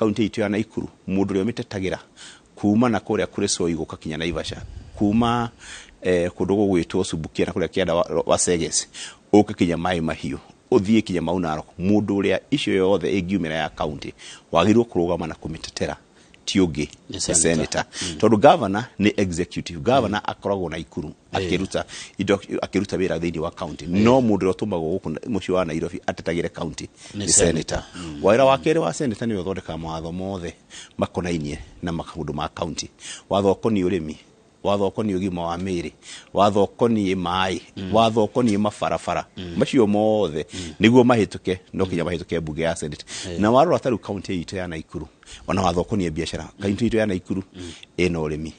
Kaunti itũ ya Naikuru, mũndũ ũrĩa ũmĩtetagĩra kuma na kũrĩa kũrĩ Soi gũka kinya Naivasha, kuma kũndũ gũgwĩtwo Subukia na kũrĩa kĩanda wa Seges, ũke kinya Maĩ Mahiũ, ũthiĩ kinya Mau Narok, mũndũ ũrĩa icio yothe ĩngiumĩra ya kaunti wagĩrĩirwo kũrũgama na kũmĩtetera ti ũngĩ nĩ nĩ senator. Senator, tondũ governor nĩ executive. Governor akoragwo na Ikuru akĩruta indo, akĩruta wĩra thĩinĩ wa county, no mũndũ ũrĩa ũtũmagwo gũkũ mũciĩ wa Nairobi atetagĩre county nĩ nĩ senator. Wĩra wa kerĩ wa senator nĩwe ũthondekaga mawatho mothe makonainie na maũndũ ma county: watho ũkoniĩ ũrĩmi, watho ũkoniĩ ũgima wa mĩĩrĩ, watho ũkoniĩ maĩ, watho ũkoniĩ mabarabara. Macio mothe nĩguo mahĩtũke no kinya mahĩtũke mbunge ya Senate. Na warora ta rĩu kaunti itũ ya Naikuru, ona watho ũkoniĩ biacara, kaunti itũ ya Naikuru ĩna ũrĩmi,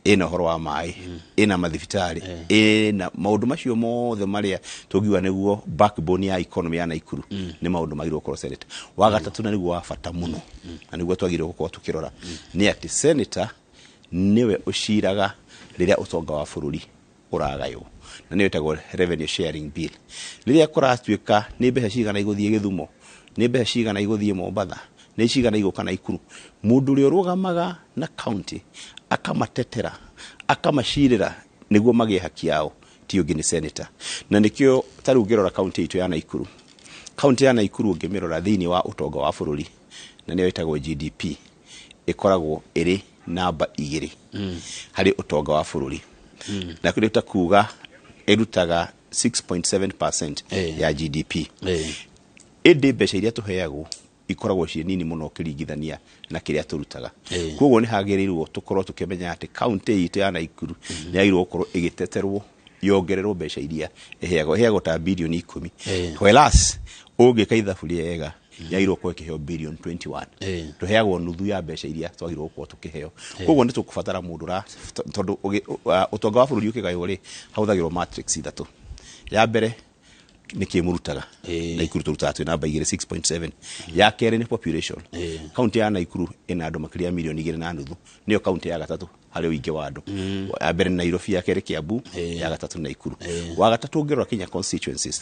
ĩna ũhoro wa maĩ, ĩna mathibitarĩ, ĩna maũndũ macio mothe marĩa tũngiuga nĩguo backbone ya economy ya Naikuru, nĩ maũndũ magĩrĩirwo gũkorwo senator. Wa gatatũ, na nĩguo wa bata mũno na nĩguo twagĩrĩirwo gũkorwo tũkĩrora, nĩ atĩ senator nĩwe ũciraga rĩrĩa ũtonga wa bũrũri ũragaywo, na nĩyo ĩtagwo revenue sharing bill. Rĩrĩa kũratuĩka nĩ mbeca cigana igũthiĩ Gĩthumo, nĩ mbeca cigana igũthiĩ Mombatha, nĩ cigana igũka Naikuru, mũndũ ũrĩa ũrũgamaga na county akamatetera, akamacirĩra nĩguo magĩe haki yao ti ũngĩ nĩ senator. Na nĩkĩo ta rĩu ũngĩrora kaunti itũ ya Naikuru, kaunti ya Naikuru ũngĩmĩrora thĩinĩ wa ũtonga wa bũrũri, na nĩyo ĩtagwo GDP, ĩkoragwo ĩrĩ namba 2 harĩ ũtonga wa bũrũri, na kĩrĩa ta kuga ĩrutaga 6.7% ya GDP. Ĩndĩ mbeca iria tũheagwo ikoragwo ciĩ nini mũno ũkĩringithania na kĩrĩa tũrutaga. Koguo nĩ hagĩrĩirwo tũkorwo tũkĩmenya atĩ kaunti itũ ya Naikuru nĩ yagĩrĩirwo gũkorwo ĩgĩteterwo yongererwo mbeca iria ĩheagwo ta birioni 10, whereas ũngĩka ithabu rĩega yagĩrĩirwo gũkorwo ĩkĩheo birioni 21. Tũheagwo nuthu ya mbeca iria twagĩrĩirwo gũkorwo tũkĩheo. Koguo nĩ tũkũbatara mũndũ ra tondũ ũtonga wa bũrũri ũkĩgaywo rĩ, hahũthagĩrwo matrix ithatũ. Ya mbere nĩ kĩ mũrutaga. Naikuru tũrutaga twĩ namba 2, 6.7. Ya kerĩ nĩ population. Kaunti ya Naikuru ĩna andũ makĩria ya mirioni 2.5, nĩyo kaunti ya gatatũ harĩ ũingĩ wa andũ. Ya mbere nĩ Nairobi, ya kerĩ Kiambu, ya gatatũ Naikuru. Wa gatatũ, ũngĩrora kinya constituencies,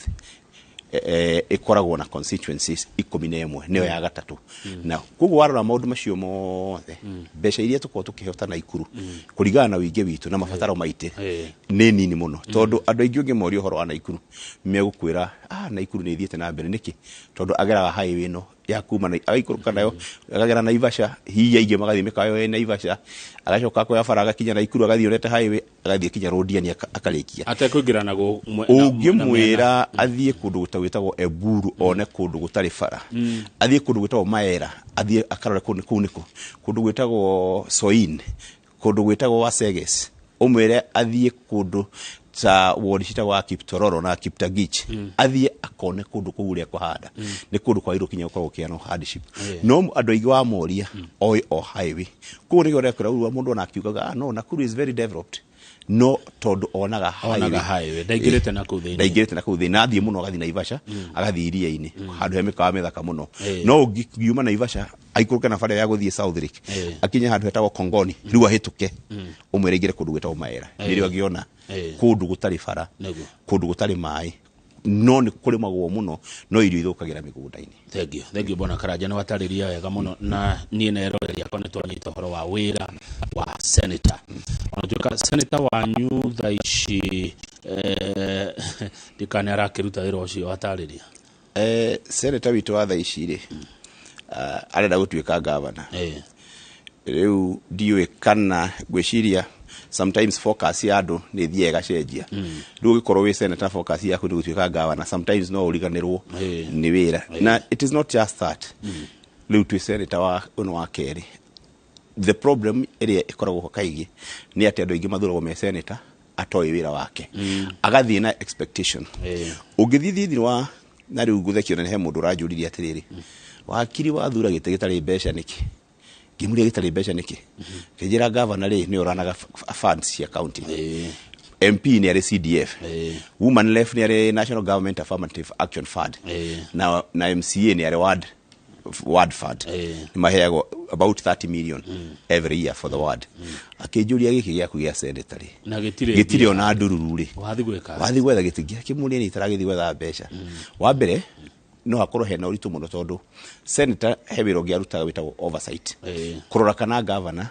ĩkoragwo na constituencies 11, nĩyo ya gatatũ. Na koguo warora maũndũ macio mothe, mbeca iria tũkoragwo tũkĩheo ta Naikuru kũringana na ũingĩ witũ na mabataro maitĩ nĩ nini mũno, tondũ andũ aingĩ ũngĩmoria ũhoro wa Naikuru megũkwĩra, "Ah, Naikuru nĩ ĩthiĩte na mbere." Nĩkĩ? Tondũ ageraga highway ĩno ya kuma na agaikũrũka nayo akagera Naivasha, hihi aingĩ magathiĩ mĩkawa ya Naivasha, agacoka akoya bara agakinya Naikuru, agathiĩ onete highway, agathiĩ kinya Rũndiani akarĩkia. Atekũingĩra na Ũngĩmwĩra athiĩ kũndũ gwĩtagwo Eburu one kũndũ gũtarĩ bara, athiĩ kũndũ gwĩtagwo Maera, athiĩ akarore kũu kũu nĩkũ, kũndũ gwĩtagwo Soin, kũndũ gwĩtagwo Waseges, ũmwĩre athiĩ kũndũ ta ward citagwo Kiptororo na Kiptagich, athiĩ akone kũndũ kũu ũrĩa kũhanda, nĩ kũndũ kwagĩrĩirwo kinya gũkorwo gũkĩheanwo hardship. No andũ aingĩ wamoria oĩ o highway. Koguo nĩkĩo ũrekora rĩu mũndũ ona akiugaga, "Ah, no, Nakuru is very developed," no tondũ onaga onaga highway, ndaingĩrĩte na kũu thĩinĩ. Ndaingĩrĩte na kũu thĩinĩ. Na athiĩ mũno agathiĩ Naivasha, agathiĩ iria-inĩ handũ he mĩkawa mĩthaka mũno. No ũngiuma Naivasha aikũrũke na bara ya gũthiĩ South Lake, akinye handũ hetagwo Kongoni, rĩu ahĩtũke, ũmwĩre aingĩre kũndũ gwĩtagwo Maera, nĩrĩo angĩona kũndũ gũtarĩ bara, kũndũ gũtarĩ maĩ, no nĩ kũrĩmagwo mũno, no irio ithũkagĩra mĩgũnda-inĩ. Thengiũ, thengiũ, bwana Karanja, nĩ watarĩria wega mũno, na niĩ na eroreri akwa nĩ twanyita ũhoro wa wĩra wa senator. Ona tuĩka senator wanyu thaa ici, ndikane arakĩruta wĩra ũcio watarĩria. Senator witũ wa thaa ici rĩ, arenda gũtuĩka gavana. Rĩu ndiũĩ kana ngwĩciria sometimes focus ya andũ nĩ ĩthiaga ĩgacenjia. Rĩu ũgĩkorwo wĩ senator, focus yaku nĩ gũtuĩka gavana, sometimes no ũriganĩrwo nĩ wĩra. Na it is not just that, rĩu twĩ senator wa ũno wa kerĩ. The problem ĩrĩa ĩkoragwo ho kaingĩ nĩ atĩ andũ aingĩ mathuragwo me senator atoĩ wĩra wake, agathiĩ na expectation. Ũngĩthiĩ thĩinĩ wa na rĩu ngũthekio na he mũndũ ũranjũririe atĩrĩrĩ, "Wakiri, wathura gĩtĩ gĩtarĩ mbeca nĩkĩ?" Ngĩmũria, "Gĩtarĩ mbeca nĩkĩ?" Kĩnjĩra gavana rĩ nĩ ũranaga funds cia county, MP nĩ arĩ CDF, woman rep nĩ arĩ National Government Affirmative Action Fund, na MCA nĩ arĩ ward fund. Nĩ maheagwo about 30 million every year for the ward. Akĩnjũria, "Gĩkĩ gĩaku gĩa senator rĩ, na gĩtirĩ gĩtirĩ mbia. Ona ndururu rĩ, wathiĩ gwĩka wathiĩ gwetha gĩtĩ? Ngĩkĩmũria nĩ itaragĩthiĩ gwetha mbeca. Wa mbere, No hakorwo hena ũritũ mũno, tondũ senator he wĩra ũngĩ arutaga wĩtagwo oversight, kũrora kana governor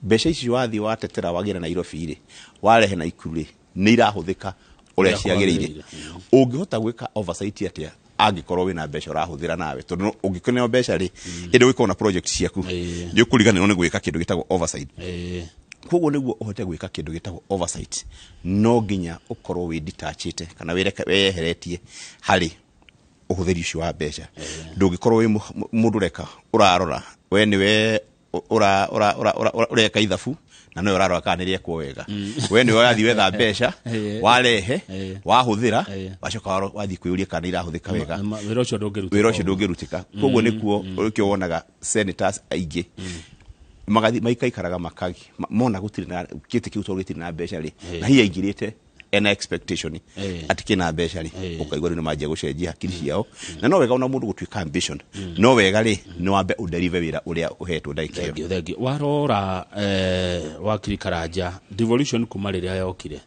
mbeca ici wathiĩ watetera wagĩra Nairobi rĩ, warehe Naikuru rĩ, nĩ irahũthĩka ũrĩa ũrĩa ciagĩrĩire. Kwagĩrĩire. Ũngĩhota gwĩka oversight atĩa angĩkorwo wĩna mbeca ũrahũthĩra nawe? Tondũ ũngĩkĩneo mbeca rĩ, ĩndĩ ũgĩkorwo na project ciaku, nĩ ũkũriganĩrwo nĩ gwĩka kĩndũ gĩtagwo oversight. Koguo nĩguo ũhote gwĩka kĩndũ gĩtagwo oversight, no nginya ũkorwo wĩ detachĩte kana wĩyeheretie harĩ ũhũthĩri ũcio wa mbeca. Ndũngĩkorwo wĩ mũndũ ũreka ũrarora we nĩwe ũreka ithabu na nowe ũrarora kana nĩ rĩekwo wega. We nĩwe ũrathiĩ wetha mbeca, warehe, wahũthĩra, wacoka wathiĩ kwĩyũria kana nĩ irahũthĩka wega. Wĩra ũcio ndũngĩrutĩka. Wĩra ũcio ndũngĩrutĩka. Koguo nĩkuo nĩkĩo wonaga senators aingĩ magathi maikaikaraga makagi mona gũtirĩ na gĩtĩ kĩu, tondũ gĩtirĩ na mbeca rĩ, na hihi aingĩrĩte ena expectation atĩ kĩna mbeca rĩ, ũkaigua rĩu nĩ manjia gũcenjia hakiri ciao. Na no wega ona mũndũ gũtuĩka ambition, no wega rĩ, nĩ wambe ũderive wĩra ũrĩa ũhetwo ndagĩka ĩyo. Thengiũ, thengiũ. Warora, wakiri Karanja, devolution kuma rĩrĩa yokire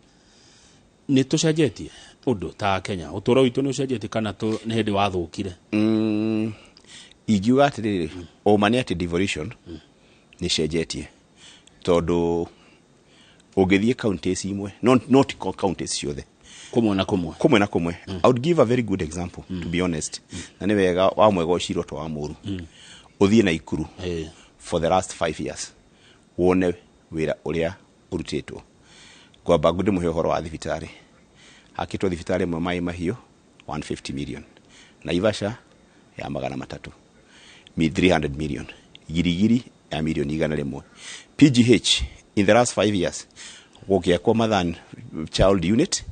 nĩ tũcenjetie ũndũ ta Kenya? Ũtũũro witũ nĩ ũcenjetie kana nĩ hĩndĩ wathũkire? Ingiuga atĩrĩrĩ, ũma nĩ atĩ devolution nĩ cenjetie, tondũ ũngĩthiĩ counties imwe, no ti counties ciothe. Kũmwe na kũmwe. Kũmwe na kũmwe. I would give a very good example, to be honest, na nĩ wega wa mwega ũcirwo to wa mũru. Ũthiĩ Naikuru for the last 5 years, wone wĩra ũrĩa ũrutĩtwo. Ngwamba ndĩmũhe ũhoro wa thibitarĩ. Hakĩtwo thibitarĩ ĩmwe Maĩ Mahiũ 150 million, Naivasha ya 300 300 million, Girigiri ya milioni 100. PGH in the last 5 years gũgĩakwo Mother Child Unit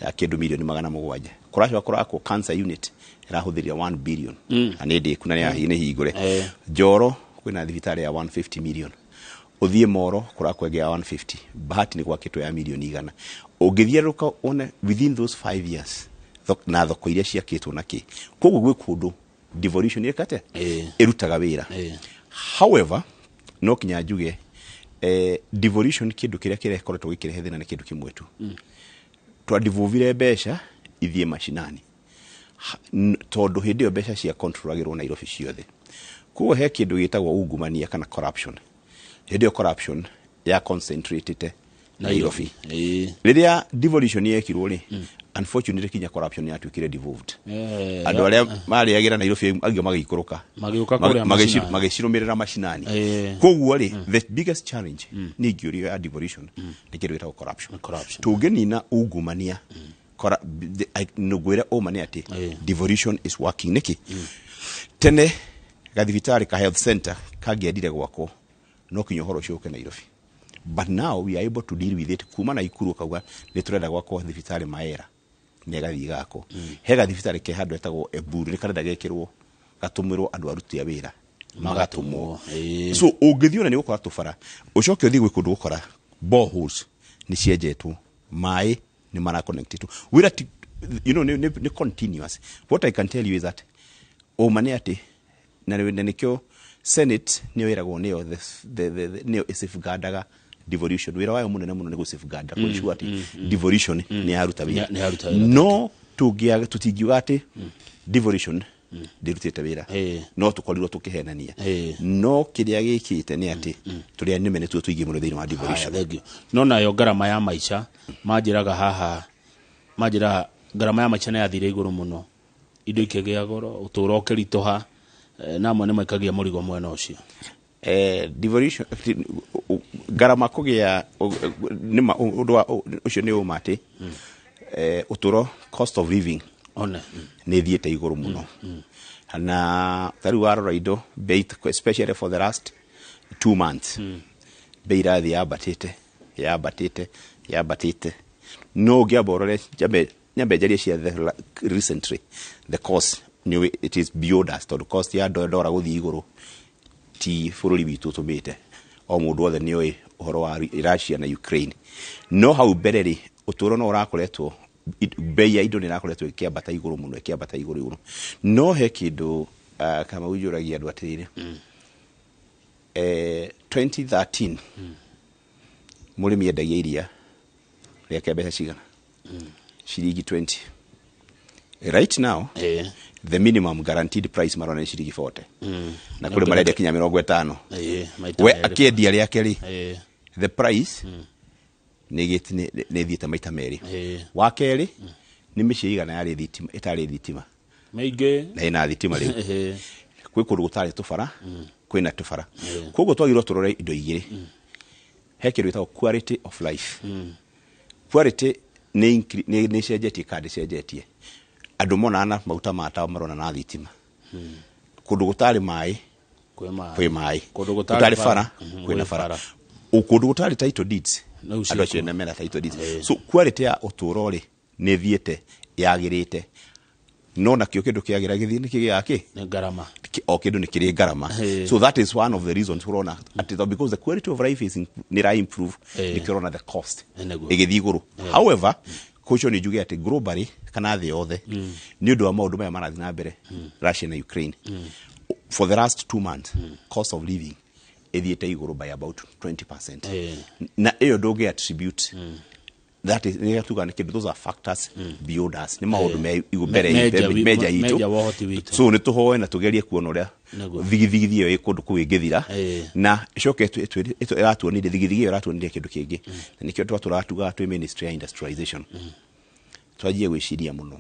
ya kĩndũ milioni 700. Kũracoka kũrakwo cancer unit ĩrahũthĩrire 1 billion, na nĩ ndĩku na nĩ hingũre. Njoro kwĩna thibitarĩ ya 150 million. Ũthiĩ Moro kũrakwo ĩngĩ ya 150. Bahati nĩ gwakĩtwo ya milioni 100. Ũngĩthiũrũrũka wone within those 5 years na thoko iria ciakĩtwo na kĩ. Koguo gwĩ kũndũ devolution ĩkate ĩrutaga wĩra. However, no kinya njuge devolution kĩndũ kĩrĩa kĩrekoretwo gĩkĩrehe thĩna nĩ kĩndũ kĩmwe tu. Twadevolvire mbeca ithiĩ mashinani. Tondũ hĩndĩ ĩyo mbeca cia controlagĩrwo Nairobi ciothe, koguo he kĩndũ gĩtagwo ungumania kana corruption. Hĩndĩ ĩyo corruption ya concentratete Nairobi. Rĩrĩa devolution yekirwo rĩ, unfortunately kinya corruption yatuĩkire devolved. Andũ arĩa marĩagĩra Nairobi angĩ magĩikũrũka. Magĩũka kũrĩa macinani. Magĩcirũmĩrĩra macinani. Koguo rĩ, the biggest challenge nĩ ingĩũrio ya devolution nĩ kĩndũ gĩtagwo corruption. Corruption. Tũngĩnina ungumania, ngwĩre ũma nĩ atĩ devolution is working. Nĩkĩ? Tene gathibitarĩ ka health center kangĩendire gwakwo, no kinya ũhoro ũcio ũke Nairobi, but now we are able to deal with it kuma Naikuru. Ũkauga nĩ tũrenda gwakwo thibitarĩ Maera, nĩ gathiĩ gakwo. He gathibitarĩ ke handũ etagwo Eburu, nĩ karenda gekĩrwo gatũmĩrwo andũ aruti a wĩra magatũmwo. So ũngĩthiĩ ona nĩ ũgũkora tũbara, ũcoke ũthiĩ gwĩ kũndũ gũkora boreholes nĩ cienjetwo, maĩ nĩ maraconnectĩtwo. Wĩra ti nĩ continuous. What I can tell you is that ũma nĩ atĩ na nĩkĩo Senate nĩyo ĩragwo nĩyo nĩyo ĩsafeguardaga devolution. Wĩra wayo mũnene mũno nĩ gũ-safeguard, kũ ensure atĩ devolution nĩ yaruta wĩra. Nĩ yaruta wĩra. No tũngĩaga, tũtingiuga atĩ devolution ndĩrutĩte wĩra. No tũkorirwo tũkĩhenania. No kĩrĩa gĩkĩte nĩ atĩ tũrĩa nĩme nĩtuo tũingĩ mũno thĩinĩ wa devolution. Haya, thank you. No nayo ngarama ya maica, manjĩraga haha, manjĩraga ngarama ya maica nĩ yathire igũrũ mũno, indo ikĩgĩa goro, ũtũũro ũkĩritũha, na amwe nĩ maikagia mũrigo mwena ũcio. Devolution ngarama kũgĩa nĩma ũndũ wa ũcio nĩ ũma atĩ ũtũro, cost of living, one nĩ thiĩte igũrũ mũno. Na ta rĩu warora indo bei, especially for the last 2 months, bei irathiĩ yambatĩte, yambatĩte, yambatĩte. No ũngĩamba ũrore, nyambe njarie cia recently, the cost nĩ it is beyond us, tondũ cost ya ndora gũthiĩ igũrũ ti bũrũri witũ ũtũmĩte. O mũndũ wothe nĩ oĩ ũhoro wa Russia na Ukraine. No hau mbere rĩ, ũtũũro no ũrakoretwo, bei ya indo nĩ ĩrakoretwo ĩkĩambata igũrũ mũno, ĩkĩambata igũrũ igũrũ. No he kĩndũ Kamau njũragia andũ atĩrĩrĩ, 2013 mũrĩmi endagia iria rĩake mbeca cigana? Ciringi 20. Right now, the minimum guaranteed price marona nĩ ciringi 40, na kũrĩ marendia kinya 50. Maita We merĩ. akĩendia rĩake rĩ, the price nĩ ĩthiĩte maita merĩ. Wa kerĩ, nĩ mĩciĩ igana yarĩ thitima ĩtarĩ thitima Maingĩ. na ĩna thitima rĩu. Kwĩ kũndũ gũtarĩ tũbara, kwĩna tũbara. Koguo twagĩrĩirwo tũrore indo igĩrĩ. He kĩndũ gĩtagwo quality of life. Quality nĩ ĩcenjetie kana ndĩcenjetie? Andũ monaga na maguta ma tawa, marona na thitima. Kũndũ gũtarĩ maĩ, kwĩ maĩ. Kwĩ maĩ. Kũndũ gũtarĩ gũtarĩ bara, kwĩna kwĩ bara. bara. Kũndũ gũtarĩ title deeds, Rĩu andũ acio ciĩkuo. nĩ mena title deeds. So quality ya ũtũũro rĩ, nĩ ĩthiĩte yagĩrĩte, no nakĩo kĩndũ kĩagĩra gĩthiĩ nĩ kĩgĩaga kĩ? Nĩ ngarama. O kĩndũ nĩ kĩrĩ ngarama. So that is one of the reasons ũrona atĩ because the quality of life is nĩ ĩra improve, nĩkĩo ũrona the cost Nĩguo. ĩgĩthiĩ igũrũ. However, kũcio nĩ njuge atĩ globally kana thĩ yothe, nĩ ũndũ wa maũndũ maya marathiĩ na mbere Russia na Ukraine, for the last 2 months cost of living ĩthiĩte igũrũ by about 20%. Na ĩyo ndũngĩ attribute that is nĩ tuga nĩ kĩndũ, those are factors beyond us, nĩ maũndũ me mbere Meja meja itũ. Meja wa ũhoti witũ. So nĩ tũhoe na tũgerie kuona ũrĩa thigithigi ĩyo ĩ kũndũ kũu ĩngĩthira, na ĩcoke ĩratuonirie thigithigi ĩyo ĩratuonirie kĩndũ kĩngĩ, na nĩkĩo twatũratugaga twĩ ministry ya industrialization twanjie gwĩciria mũno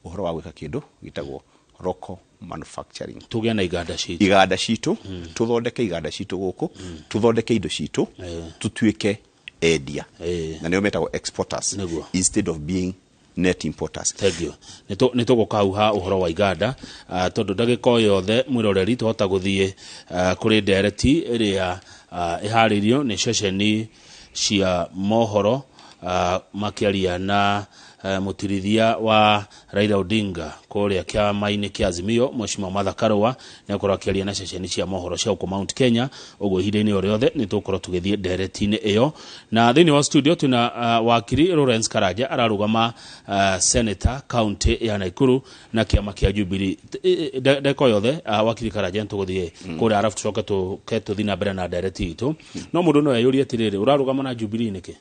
ũhoro wa gwĩka kĩndũ gĩtagwo local manufacturing. Tũgĩe na iganda citũ. Iganda citũ, tũthondeke iganda citũ gũkũ, tũthondeke indo citũ, tũtuĩke endia, na nĩo metagwo exporters instead of being net importers. Thank you. Nĩ tũgũka hau ha ũhoro wa iganda, tondũ ndagĩka o yothe mwĩroreri tũhota gũthiĩ kũrĩ ndereti ĩrĩa ĩharĩirio nĩ ceceni cia mohoro, makĩaria na mũtirithia wa Raila Odinga kũrĩa kĩama-inĩ kĩa Azimio, Mheshimiwa Martha Karua. Nĩ akorwo akĩaria na ceceni cia mohoro cia gũkũ Mount Kenya. Ũguo ihinda-inĩ o rĩothe nĩ tũgũkorwo tũgĩthiĩ ndereti-inĩ ĩyo. Na thĩinĩ wa studio twĩna wakiri Lawrence Karanja, ararũgama senator county ya Nakuru na kĩama kĩa Jubilee. Ndagĩka o yothe, wakiri Karanja, nĩ tũgũthiĩ kũrĩa, arabu tũcoke tũke tũthiĩ na mbere na ndereti itũ. No mũndũ no eyũrie atĩrĩrĩ, ũrarũgama na Jubilee nĩkĩ?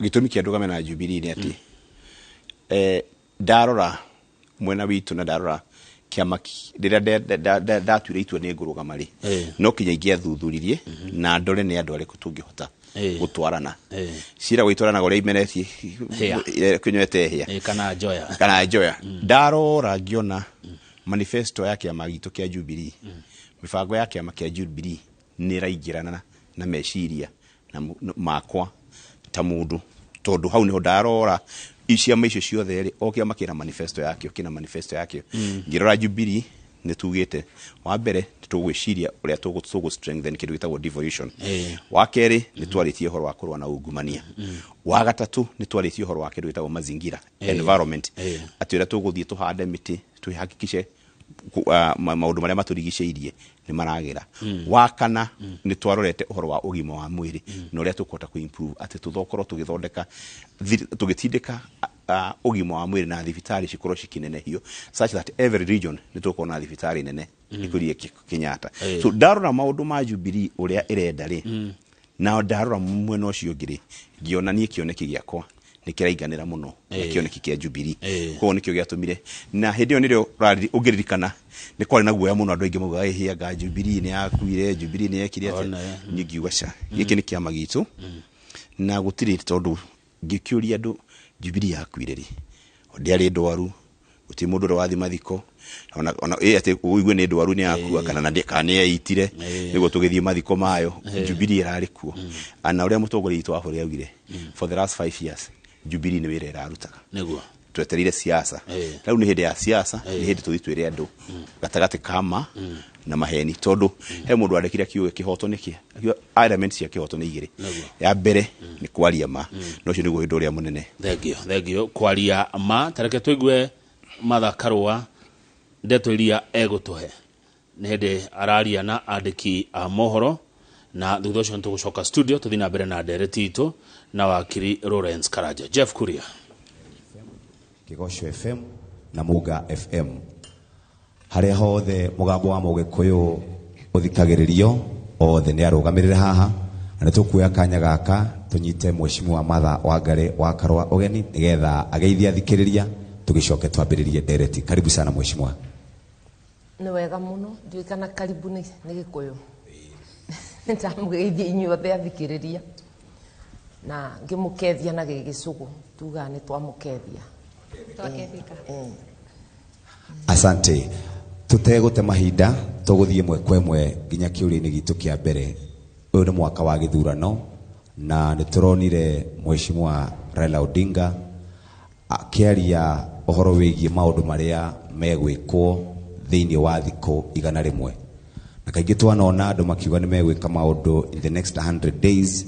Gĩtũmi kĩa ndũgame na Jubilee nĩ atĩ ndarora mwena witũ na ndarora kĩama rĩrĩa ndatuire itua nĩ ngũrũgama rĩ, no kinya ingĩathuthuririe na ndore nĩ andũ arĩkũ tũngĩhota gũtwarana. Cira gũitwaranaga ũrĩa imeretie Hĩa. kĩnywete hĩa. Kana njoya. Kana njoya. Ndarora ngĩona manifesto ya kĩama gitũ kĩa Jubilee, mĩbango ya kĩama kĩa Jubilee nĩ ĩraingĩrana na meciria na makwa ta mũndũ, tondũ hau nĩho ndarora ciama icio ciothe rĩ, o kĩama kĩna manifesto yakĩo, Ngĩrora Jubilee nĩ tugĩte wa mbere nĩ tũgwĩciria ũrĩa tũgũ strengthen kĩndũ gĩtagwo devolution. Wa kerĩ, nĩ twarĩtie ũhoro wa kũrũa na ungumania. Wa gatatũ, nĩ twarĩtie ũhoro wa kĩndũ gĩtagwo mazingira, environment, atĩ ũrĩa tũgũthiĩ tũhande mĩtĩ, tũhakikishe maũndũ marĩa matũrigicĩirie nĩ maragĩra. Wa kana, nĩ twarorete ũhoro wa ũgima wa mwĩrĩ na ũrĩa tũkũhota kũ improve atĩ tũkorwo tũgĩthondeka tũgĩtindĩka ũgima wa mwĩrĩ na thibitarĩ cikorwo cikĩnenehio such that every region nĩ tũgũkorwo na thibitarĩ nene ĩkũrie Kenyatta. So ndarora maũndũ ma Jubilee ũrĩa ĩrenda rĩ, na ndarora mwena ũcio ũngĩ rĩ, ngĩona niĩ kĩoneki gĩakwa nĩ kĩrainganĩra mũno na kĩoneki kĩa Jubilee. Koguo nĩkĩo gĩatũmire. Na hĩndĩ ĩyo nĩrĩo ũngĩririkana nĩ kwarĩ na guoya mũno, andũ aingĩ maugaga ĩhĩ anga Jubilee nĩ yakuire, Jubilee nĩ yekire atĩa. Ona, Niĩ ngiuga ca, gĩkĩ nĩ kĩama gitũ na gũtirĩ, tondũ ngĩkĩũria andũ, Jubilee yakuire rĩ? Ndĩarĩ ndwaru, gũtirĩ mũndũ ũrĩa wathi mathiko, ona ĩ atĩ ũigue nĩ ndwaru, nĩ yakua, kana kana nĩ yeitire nĩguo tũgĩthiĩ mathiko mayo. Jubilee ĩrarĩ kuo, na ũrĩa mũtongoria witũ wa bũrũri augire, for the last 5 years Jubilee nĩ wĩra ĩrarutaga. Twetereire siasa. Rĩu nĩ hĩndĩ ya siasa, nĩ hĩndĩ tũthiĩ twĩre andũ gatagatĩ ka ma na maheni, tondũ he mũndũ wandĩkire akiuga kĩhoto nĩkĩ, akiuga elements cia kĩhoto nĩ igĩrĩ. Ya mbere nĩ kwaria ma, na ũcio nĩguo ũndũ ũrĩa mũnene. Thengio, thengio. Kwaria ma, tareke tũigue Martha Karua ndeto iria egũtũhe nĩ hĩndĩ araria na andĩki a mohoro, na thutha ũcio nĩ tũgũcoka studio tũthiĩ na mbere na ndereti itũ na wakiri Lawrence Karanja. Jeff Kuria. Kĩgoco FM na Muga FM, harĩa hothe mũgambo wa Mũgĩkũyũ ũthikagĩrĩrio, othe nĩ arũgamĩrĩre haha, na nĩ tũkuoya kanya gaka tũnyite Mheshimiwa Martha Wangari wa Karũa ũgeni nĩgetha ageithie athikĩrĩria. Tugicoke twambĩrĩrie ndereti. Karibu sana mheshimiwa. Nĩ wega mũno. Ndiũĩ kana karibu nĩ Gĩkũyũ. Nĩndamũgeithia inyuothe athikĩrĩria na ngĩmũkethia na gĩgĩcũgũ tugaga nĩ twamũkethia. Twakethika. Asante. Tutegũte mahinda, tũgũthiĩ ĩmwe kwa ĩmwe nginya kĩũria-inĩ gitũ kĩa mbere. Ũyũ nĩ mwaka wa gĩthurano na nĩ tũronire mheshimiwa Raila Odinga akĩaria ũhoro wĩgiĩ maũndũ marĩa megwĩkwo thĩinĩ wa thikũ 100. Na kaingĩ twanona andũ makiuga nĩ megwĩka maũndũ in the next 100 days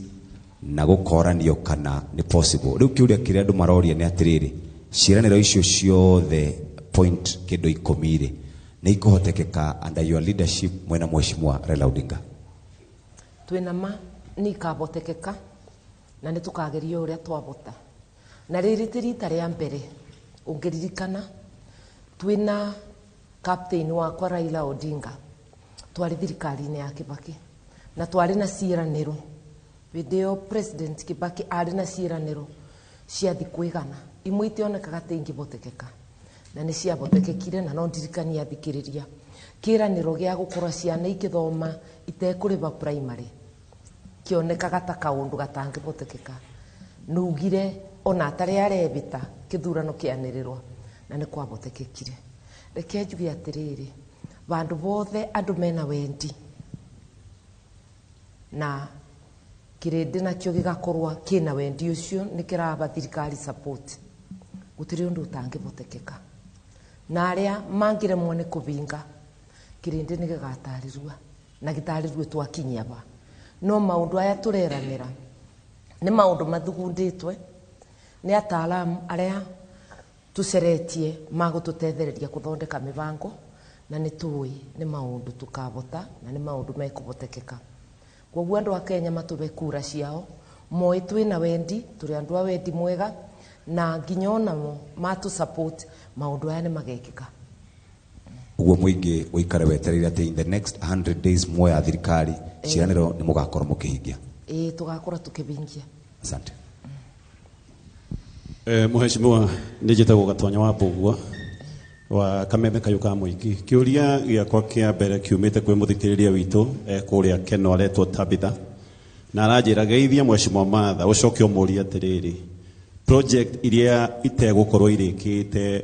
na gũkoranio kana nĩ possible. Rĩu kĩũria kĩrĩa andũ maroria nĩ atĩrĩrĩ, ciĩranĩro icio ciothe point kĩndũ 10 rĩ, nĩ ikũhotekeka under your leadership mwena mheshimiwa Raila Odinga? Twĩna ma nĩ ikahotekeka na nĩ tũkageria ũrĩa twabota. Na rĩrĩ ti rita rĩa mbere ũngĩririkana twĩna captain wakwa Raila Odinga twarĩ thirikari-inĩ ya Kibaki na twarĩ na ciĩranĩro. Hĩndĩ ĩyo President Kibaki arĩ na ciĩranĩro cia thikũ 100, imwe itionekaga ta ingĩhotekeka na nĩ ciahotekekire. Na no ndirikanie athikĩrĩria kĩranĩro gĩa gũkorwo ciana ikĩthoma itekũrĩha primary kĩonekaga ta kaũndũ gatangĩhotekeka. Nugire ona atarĩ arebĩta kĩthurano kĩanĩrĩrwo na nĩ kwahotekekire. Reke njuge atĩrĩrĩ, vandũ bothe andũ mena wendi na kĩrĩndĩ nakĩo gĩgakorwo kĩna wendi ũcio, nĩ kĩraba thirikari support, gũtirĩ ũndũ ũtangĩhotekeka. Na arĩa mangĩremwo nĩ kũbinga kĩrĩndĩ nĩ gĩgatarĩrua na gĩtarĩrue twakinyia ba. No maũndũ aya tũreranĩra nĩ maũndũ mathugundĩtwe nĩ ataalamu arĩa tũceretie magũtũtethereria kũthondeka mĩbango, na nĩ tũĩ nĩ maũndũ tũkabota na nĩ maũndũ mekũhotekeka. Koguo andũ a Kenya matũbe kura ciao, moĩ twĩna wendi, tũrĩ andũ a wendi mwega, na nginya onamo matũ support maũndũ aya nĩ magekĩka. Ũguo mũingĩ ũikare wetereire atĩ in the next 100 days muoya thirikari, ciĩranĩro nĩ mũgakorwo mũkĩhingia. Ĩĩ, tũgakorwo tũkĩhingia. Asante. Mheshimiwa, nĩ njĩtagwo Gatonya wa Mbũgua wa Kameme Kayũ ka Mũingĩ. Kĩũria gĩakwa kĩa mbere kiumĩte kwĩ mũthikĩrĩria witũ kũrĩa Keno aretwo Tabitha, na aranjĩra geithia Mheshimiwa Martha ũcoke ũmũrie atĩrĩrĩ, project iria itegũkorwo irĩkĩte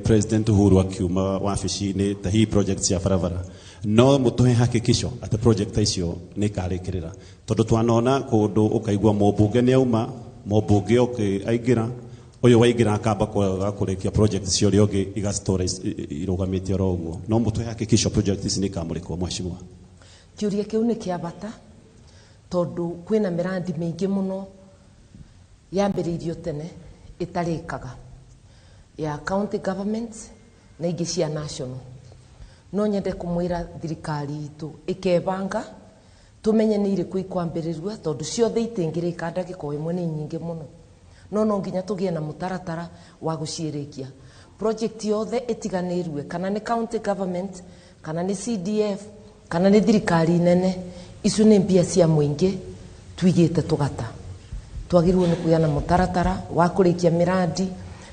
President Uhuru akiuma wabici-inĩ ta hihi project cia barabara, no mũtũhe hakikisho atĩ project ta icio nĩ ikarĩkĩrĩra, tondũ twanona kũndũ ũkaigua mũmbunge nĩ auma, mũmbunge ũngĩ aingĩra, ũyũ waingĩra akamba kwaga kũrĩkia project cia ũrĩa ũngĩ igacitora irũgamĩte oro ũguo. No mũtũhe hakikisho project ici nĩ ikamũrĩkwo mheshimiwa? Kĩũria kĩu nĩ kĩa bata tondũ kwĩna mĩrandi mĩingĩ mũno yambĩrĩirio tene ĩtarĩkaga ya county government na ingĩ cia national. No nyende kũmwĩra thirikari itũ ĩkebanga tũmenye nĩ irĩkũ ikwambĩrĩrua, tondũ ciothe itingĩrĩka ndagĩka o ĩmwe, nĩ nyingĩ mũno, no nginya tũgĩe na mũtaratara wa gũciĩrĩkia. Project yothe ĩtiganĩrue kana nĩ county government kana nĩ CDF kana nĩ thirikari nene, icio nĩ mbia cia mũingĩ tuigĩte tũgata. Twagĩrĩirwo nĩ kũgĩa na mũtaratara wa kũrĩkia mĩrandi,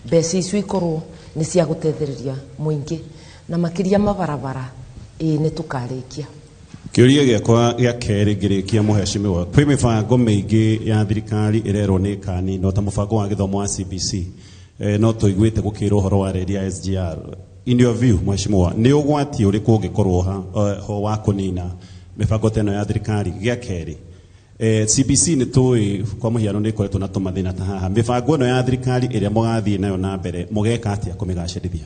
mbeca icio ikorwo nĩ cia gũtethereria mũingĩ na makĩria mabarabara. Ĩĩ, nĩ tũkarĩkia. Kĩũria gĩakwa gĩa kerĩ ngĩrĩkia mũhecimiwa, kwĩ mĩbango mĩingĩ ya thirikari ĩrerwo nĩ ĩkaninwo ta mũbango wa gĩthomo wa CBC, no tũiguĩte gũkĩrwo ũhoro wa reri ya SGR. In your view mheshimiwa, nĩ ũgwati ũrĩkũ ũngĩkorwo ho wa kũnina mĩbango ta ĩno ya thirikari? Gĩa kerĩ, CBC nĩ tũĩ kwa mũhiano nĩ ĩkoretwo na tũmathĩna ta haha, mĩbango ĩno ya thirikari ĩrĩa mũgathiĩ nayo na mbere mũgeka atĩa kũmĩgacĩrithia?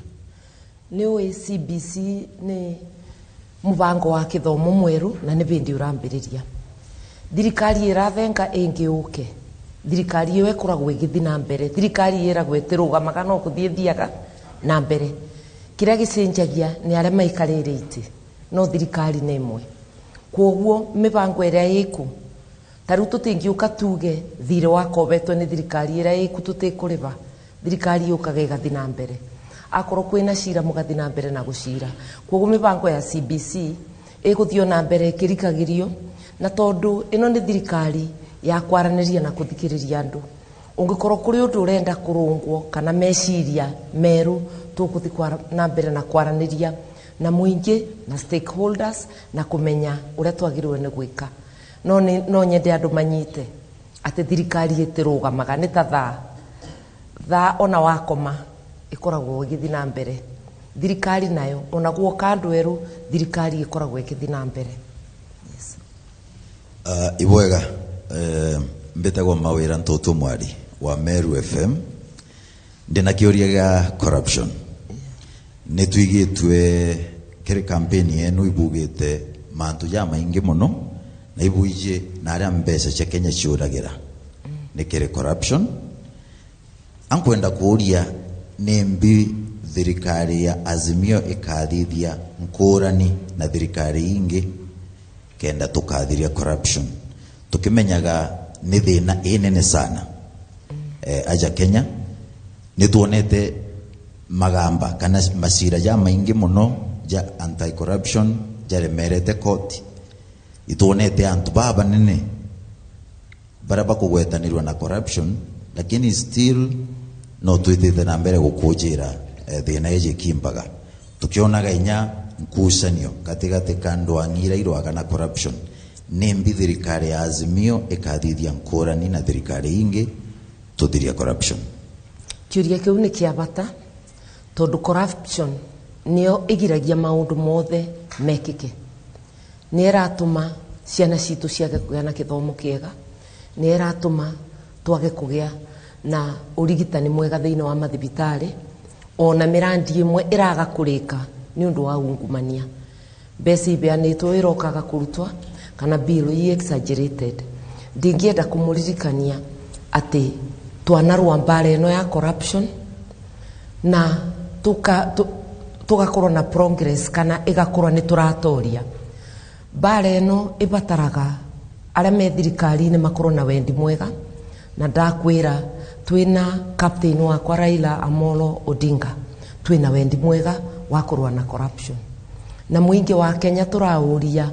Nĩ ũĩ CBC nĩ mũbango wa kĩthomo mwerũ na nĩ bĩndĩ ũrambĩrĩria. Thirikari ĩrathenga ĩngĩ ũke, thirikari ĩyo ĩkoragwo ĩgĩthiĩ na mbere. Thirikari ĩragwo ĩtĩrũgamaga, no gũthiĩ ĩthiaga na mbere. Kĩrĩa gĩcenjagia nĩ arĩa maikarĩire itĩ, no thirikari nĩ ĩmwe. Kwoguo mĩbango ĩrĩa ĩku ta rĩu tũtingĩũka tuge thirĩ wakobetwo nĩ thirikari ĩrĩa ĩku tũtikũrĩha. Thirikari yũkaga ĩgathiĩ na mbere, akorwo kwĩna cira mũgathiĩ na mbere na gũcira. Kwoguo mĩbango ya CBC ĩgũthiĩ na mbere ĩkĩrikagĩrio, na tondũ ĩno nĩ thirikari ya kwaranĩria na kũthikĩrĩria andũ, Ungikorwo kuri undu urenda kurungwo kana meciria meru, tuguthi na mbere na kwaraniria na muingi na stakeholders na kumenya uria twagiriwe ni gwika. No nyende andu manyite ati thirikari itirugamaga, ni ta thaa thaa ona wakoma ikoragwo igithi na mbere. Thirikari nayo ona guoka andu eru, thirikari ikoragwo igithi na mbere. Yes. Ibwega, mbitagwo Mawira Ntutu Mwari wa Meru FM. Ndina kiuria gia corruption. Nĩ twigĩtue kĩrĩ campaign yenu ibugĩte mantu ja maingi muno na ibuije na aria mbeca cia Kenya ciũragĩra nĩ kĩrĩ corruption. Ankwenda kũũria nĩ mbi thirikari ya Azimio ĩkathithia nkũrani na thirikari ingĩ kenda tukathiria corruption, tukimenyaga nĩ thĩna ĩnene sana aja Kenya. Nĩ tuonete magamba kana macira ja maingi muno ja anti corruption jaremerete koti. Ituonete antu baba nene bara bakugwetanirwa na corruption, lakini still no twitite na mbere gukujira thina eje kimbaga. Tukionaga inya nkusanio katigati ka andu ang'ira irwaga na corruption. Nĩ mbi thirikari ya Azimio ikathithia nkurani na thirikari ingi tuthiria corruption. Kiuria kiu ni kia bata tondu corruption niyo igiragia maundu mothe mekike. Ni iratuma ciana citu ciage kugĩa na gĩthomo kĩega, nĩ ĩratũma twage kũgĩa na ũrigitani mwega thĩinĩ wa mathibitarĩ, ona mĩrandi ĩmwe ĩraga kũrĩka nĩ ũndũ wa ungumania. Mbeca ibeanĩtwo ĩrokaga kũrutwa kana bill i exaggerated. Ndingĩenda kũmũririkania atĩ twanarũa mbara ĩno ya corruption na tugakorwo na progress kana ĩgakorwo nĩ tũratoria. Mbara ĩno ĩbataraga arĩa me thirikari-inĩ makorwo na wendi mwega, na ndakwĩra twĩna captain wakwa Raila Amolo Odinga, twĩna wendi mwega wa kũrũa na corruption. Na mũingĩ wa Kenya tũraũria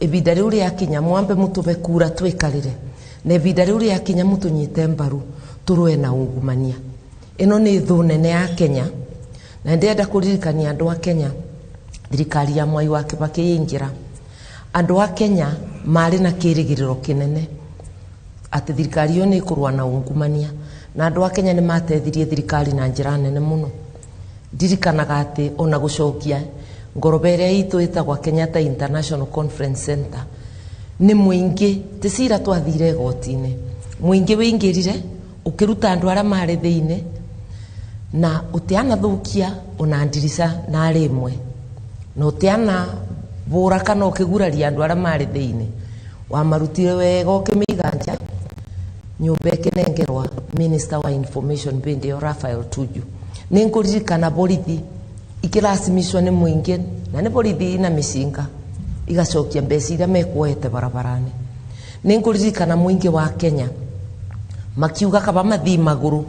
ibinda rĩu rĩakinya mwambe mũtũbe kura twĩkarĩre, na ibinda rĩu rĩakinya mũtũnyite mbaru tũrũe na ungumania. Ĩno nĩ thũ nene ya Kenya, na ndĩrenda kũririkania andũ a Kenya thirikari ya Mwai wa Kibaki yaingĩra, andũ a Kenya marĩ na kĩrĩgĩrĩro kĩnene atĩ thirikari ĩyo nĩ ĩkũrũa na ungumania, na andũ a Kenya nĩ matethirie thirikari na njĩra nene mũno. Ndirikanaga atĩ ona gũcokia ngoroba ĩrĩa itũ ĩtagwa Kenyatta International Conference Center nĩ mũingĩ, ti cira twathire igoti-inĩ, mũingĩ wĩingĩrire ũkĩruta andũ arĩa marĩ thĩinĩ na ũtianathũkia ona ndirica na rĩmwe, na ũtiana bũra kana ũkĩguraria andũ arĩa marĩ thĩinĩ, wamarutire wega ũkĩmĩiga nja nyũmba ĩkĩnengerwa Minister wa Information bĩndĩ ĩyo Raphael Tuju. Nĩ ngũririkana borithi ikĩracimicwo nĩ mũingĩ, na nĩ borithi ina mĩcinga igacokia mbeca iria mekuoete barabarani. Nĩ ngũririkana mũingĩ wa Kenya makiuga kaba mathii magũrũ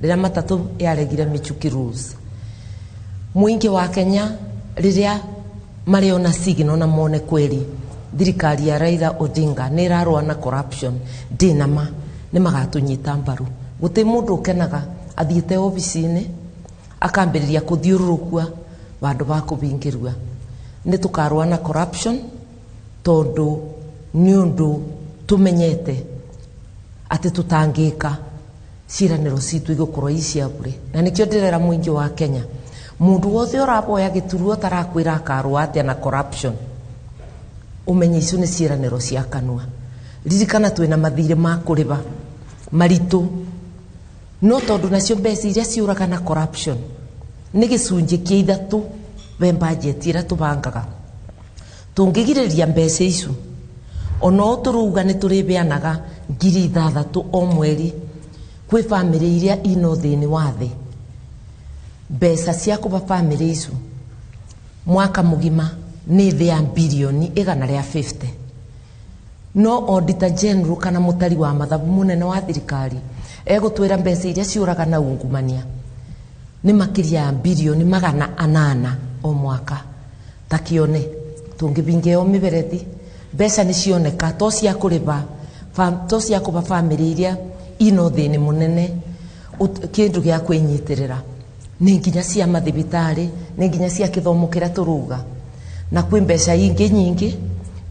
rĩrĩa matatũ yaregire Michuki rules. Mũingĩ wa Kenya rĩrĩa marĩona signal na mone kweli thirikari ya Raila Odinga nĩ ĩrarũa na corruption, ndĩna ma nĩ magatũnyita mbaru. Gũtĩ mũndũ ũkenaga athiĩte obici-inĩ akambĩrĩria kũthiũrũrũkua vandũ va kũbingĩrua. Nĩ tũkarũa na corruption tondũ nĩ ũndũ tũmenyete atĩ tũtangĩka ciĩranĩro citũ igũkorwo i cia bure. Na nĩkĩo ndĩrera mũingĩ wa Kenya, mũndũ wothe ũraboya gĩturwa ũtarakwĩra akarũa atĩa na corruption, ũmenye icio nĩ ciĩranĩro cia kanua. Ririkana twĩna mathirĩ ma kũrĩba maritũ, no tondũ nacio mbeca iria ciũraga na corruption nĩ gĩcunjĩ kĩa ithatũ we budget ĩrĩa tũbangaga. Tũngĩgirĩrĩria mbeca icio, ona ũũ tũrauga nĩ tũrĩbeanaga 6,000 o mweri kwĩ bamĩrĩ iria ina ũthĩni wa thĩ. Mbeca cia kũba bamĩrĩ icio mwaka mũgima nĩ thĩ ya bilioni 150. No Auditor General kana mũtari wa mathabu mũnene wa thirikari egũtwĩra mbeca iria ciũraga na ungumania nĩ makĩria ya bilioni 800 o mwaka. Ta kĩone tũngĩbinga ĩyo mĩberethi, mbeca nĩ cioneka to cia kũrĩba to cia kũba bamĩrĩ iria ina ũthĩni mũnene kĩndũ gĩa kwĩnyitĩrĩra nĩ nginya cia mathibitarĩ, nĩ nginya cia kĩthomo kĩrĩa tũruga, na kwĩ mbeca ingĩ nyingĩ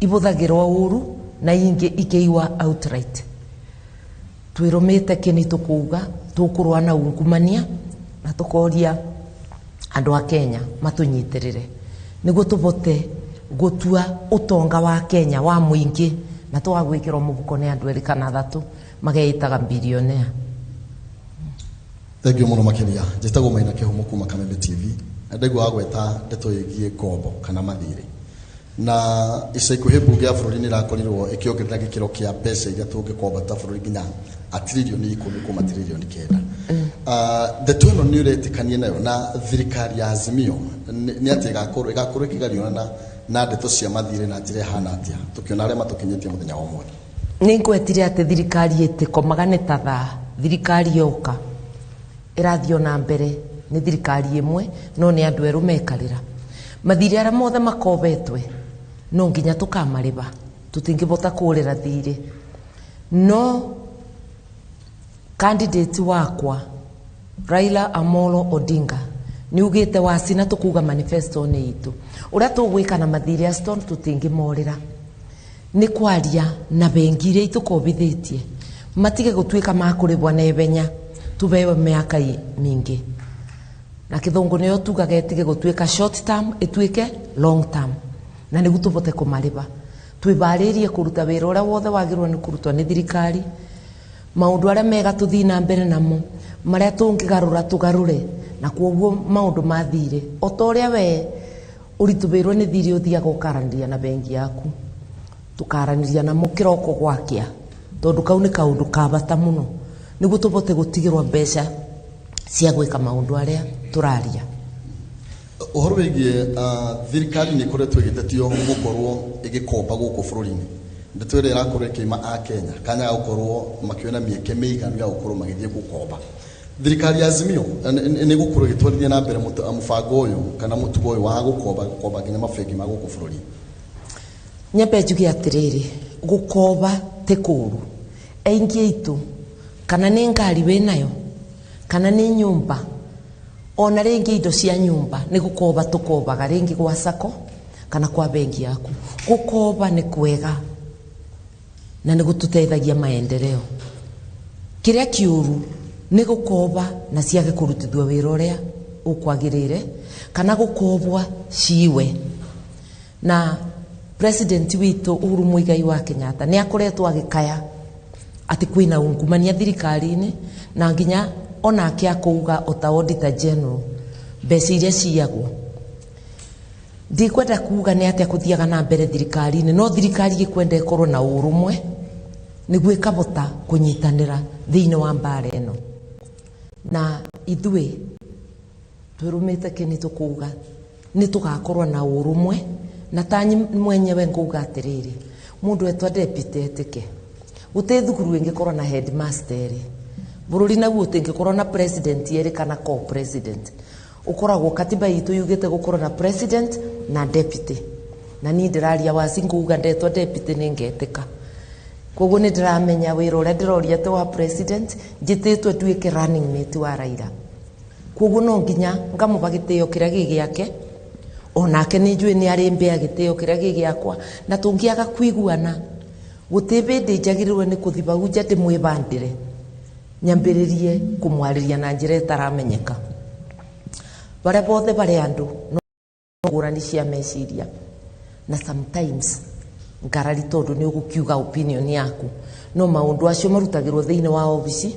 ibũthagĩrwo ũru na ingĩ ikĩiwa outright. Twĩrũmĩte kĩni tũkuga tũkũrũa na ungumania na tũkoria andũ a Kenya matũnyitĩrĩre nĩguo tũbote gũtua ũtonga wa Kenya wa mũingĩ na tũgagwĩkĩrwo mũhuko nĩ andũ erĩ kana athatũ mageĩtaga bilionea. Thank you mũno makĩria. Njĩtagwo Maina Kĩhumo kuma Kameme TV. Na ndaigua wagweta ndeto ĩgiĩ ngombo kana mathirĩ, na ica ikuhĩ mbunge ya bũrũri nĩ ĩrakorirwo ĩkĩongerera gĩkĩro kĩa mbeca iria tũngĩkomba ta bũrũri nginya a 9 trillion kuma 9 trillion. Ndeto ĩno nĩ ũretĩkania nayo na thirikari ya Azimio nĩ atĩ ĩgakorwo ĩkĩgariũra na ndeto cia mathirĩ na njĩra ĩhana atĩa, tũkĩona arĩa matũkinyĩtie mũthenya wa ũmũthĩ? Nĩ ngwetire atĩ thirikari ĩtĩkomaga nĩ ta thaa. Thirikari yoka ĩrathiĩ o na mbere nĩ thirikari ĩmwe, no nĩ andũ erũ mekarĩra mathirĩ arĩa mothe makobetwe no nginya tũkamarĩba, tũtingĩbota kũrĩra thirĩ. No candidate wakwa Raila Amolo Odinga nĩ ugĩte wacina tũkuga manifesto-inĩ itũ ũrĩa tũgwĩka na mathirĩ acio, tondũ tũtingĩmorĩra nĩ kwaria na bengi iria itũkobithĩtie matige gũtuĩka makũrĩbwa na ihenya, tũbewe mĩaka mingĩ. Na kĩthũngũ nĩyo tugaga ĩtige gũtuĩka short term, ĩtuĩke long term, na nĩguo tũbote kũmarĩba. Twĩbarĩrie kũruta wĩra ũrĩa wothe wagĩrĩirwo nĩ kũrutwo nĩ thirikari, maũndũ arĩa mega tũthiĩ na mbere namo, marĩa tũngĩgarũra tũgarũre. Na kwoguo maũndũ ma thirĩ, o ta ũrĩa we ũritũhĩirwo nĩ thirĩ ũthiaga ũkaranĩria na bengi yaku, tũkaranĩria namo kĩroko gwakĩa, tondũ kau nĩ kaũndũ ka bata mũno nĩguo tũbote gũtigĩrwo mbeca cia gwĩka maũndũ arĩa tũraria. Ũhoro wĩgiĩ thirikari nĩ ĩkoretwo ĩgĩtetio gũkorwo ĩgĩkomba gũkũ bũrũri-inĩ, ndeto ĩrĩa ĩrakorwo ĩkĩima a Kenya kanya ga gũkorwo makĩona mĩeke mĩiganu ya gũkorwo magĩthiĩ gũkomba. Thirikari ya Azimio nĩ gũkorwo ĩgĩtwarithia na mbere mũbango ũyũ kana mũtugo ũyũ wa gũkomba gũkomba nginya mabengi ma gũkũ bũrũri? Nyambe njuge atĩrĩrĩ, gũkoba ti kũũru. Aingĩ aitũ, kana nĩ ngari wĩnayo, kana nĩ nyũmba, ona rĩngĩ indo cia nyũmba nĩ gũkoba tũkobaga, rĩngĩ gwa sacco kana kwa bengi yaku. Gũkoba nĩ kwega na nĩ gũtũteithagia maendeleo. Kĩrĩa kĩũru nĩ gũkoba na ciage kũrutithio wĩra ũrĩa ũkwagĩrĩire, kana gũkobwa ciwe. Na president witũ Uhuru Muigai wa Kenyatta nĩ akoretwo agĩkaya atĩ kwĩna ungumania thirikari-inĩ, na nginya onake akauga ota auditor general mbeca iria ciyagwo. Ndikwenda kuga nĩ atĩa kũthiaga na mbere thirikari-inĩ, no thirikari ĩkwenda ĩkorwo na ũrũmwe nĩguo ĩkabota kũnyitanĩra thĩinĩ wa mbara ĩno. Na ithuĩ twĩrũmĩte kĩni tũkuga nĩ tũgakorwo na ũrũmwe. Na tanyi mwenyewe nguga atĩrĩrĩ, mũndũ etwa deputy etĩke gũtĩ thukuru ĩngĩkorwo na headmaster erĩ, bũrũri naguo ũtingĩkorwo na president erĩ kana co-president. Ũkoragwo katiba itũ yugĩte gũkorwo na president na deputy, na niĩ ndĩraria waci nguga ndetwa deputy nĩ ngetĩka. Koguo nĩ ndĩramenya wĩra ũrĩa ndĩroria atĩ wa president, njĩtĩtwo nduĩke running mate wa Raila, koguo no nginya ngamũba gĩtĩo kĩrĩa gĩ gĩake, onake nĩ njũĩ nĩ arĩ mbea gĩtĩo kĩrĩa gĩ gĩakwa. Na tũngĩaga kuiguana, gũtĩ bĩndĩ njagĩrĩirwo nĩ kũthi bau nja ndĩmwĩbandĩre nyambĩrĩrie kũmwarĩria na njĩra ĩtaramenyeka. Barĩa bothe barĩ andũ no ngũrani cia meciria na sometimes ngarari, tondũ nĩ ũgũkiuga opinion yaku, no maũndũ acio marutagĩrwo thĩinĩ wa obici.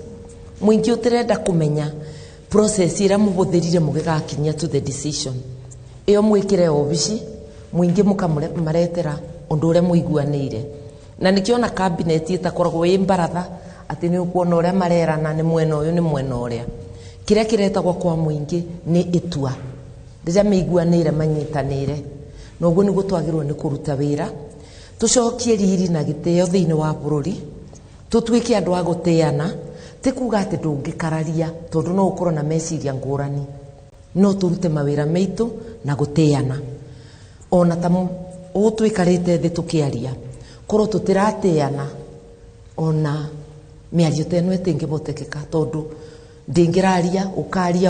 Mũingĩ ũtĩrenda kũmenya process ĩrĩa mũhũthĩrire mũgĩgakinyia to the decision ĩyo, mwĩkĩre obici, mũingĩ mũkamaretera ũndũ ũrĩa mũiguanĩire. Na nĩkĩo cabinet ĩtakoragwo ĩ mbaratha atĩ nĩ ũkuona ũrĩa marerana nĩ mwena ũyũ nĩ mwena ũrĩa. Kĩrĩa kĩretagwo kwa mũingĩ nĩ itua rĩrĩa mĩiguanĩire manyitanĩire, na ũguo nĩguo twagĩrĩirwo nĩ kũruta wĩra, tũcokie riri na gĩtĩo thĩinĩ wa bũrũri, tũtuĩke andũ a gũtĩana. Ti kuga atĩ ndũngĩkararia, tondũ no ũkorwo na meciria ngũrani, no tũrute mawĩra maitũ na gũtĩana. Ona ta ũũ tũikarĩte thĩ tũkĩaria, korwo tũtiratĩana ona Mĩario ta ĩno ĩtingĩbotekeka, tondũ ndingĩraria ũkaria.